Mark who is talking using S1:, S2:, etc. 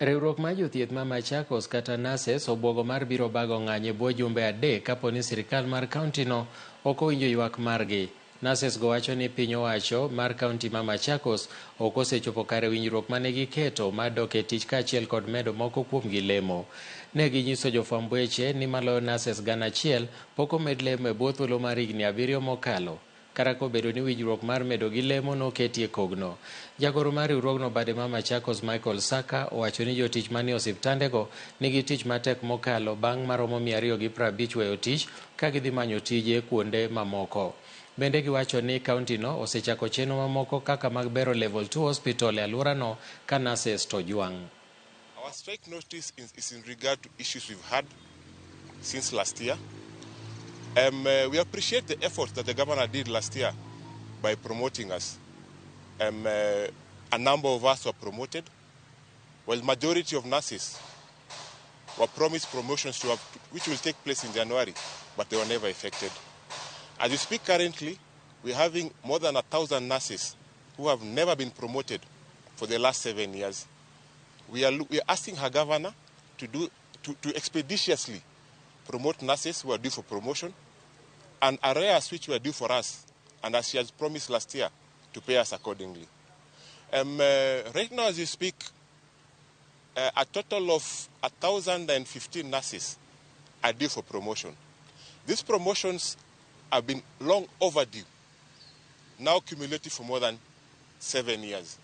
S1: Riwruok mar jothieth ma Machakos kata Nurses obwogo mar biro bago ng'anyo e bwo jumbe 3 kapo ni sirkal mar kaunti no ok owinjo ywak margi. Nurses go wacho ni piny owacho mar kaunti ma Machakos ok osechopo kare winjruok mane giketo mar dok e tich kaachiel kod medo moko kuomgi lemo. Ne ginyiso jofwamb weche ni maloyo nurses 1000 pok omed lemo e bwo thuolo mar higni 7 mokalo. Kata kobedo ni winjruok mar medo gi lemo noketie kogno. Jagoro mar riwruogno bade ma Machakos Michael Saka owacho ni jotich manie osiptandego nigi tich matek mokalo bang' maromo 250 weyo tich ka gidhi manyo tije kuonde mamoko. Bende giwacho ni kaunti no osechako chenro mamoko kaka mag bero level 2 hospital e alworano ka nurses to jwang'.
S2: Our strike notice is in regard to issues we've had since last year. We appreciate the effort that the governor did last year by promoting us. A number of us were promoted, while majority of nurses were promised promotions which will take place in January, but they were never effected. As we speak currently, we're having more than 1,000 nurses who have never been promoted for the last 7 years. We are asking her governor to expeditiously promote nurses who are due for promotion and arrears which were due for us, and as she has promised last year, to pay us accordingly. Right now, as you speak, a total of 1,015 nurses are due for promotion. These promotions have been long overdue, now cumulative for more than 7 years.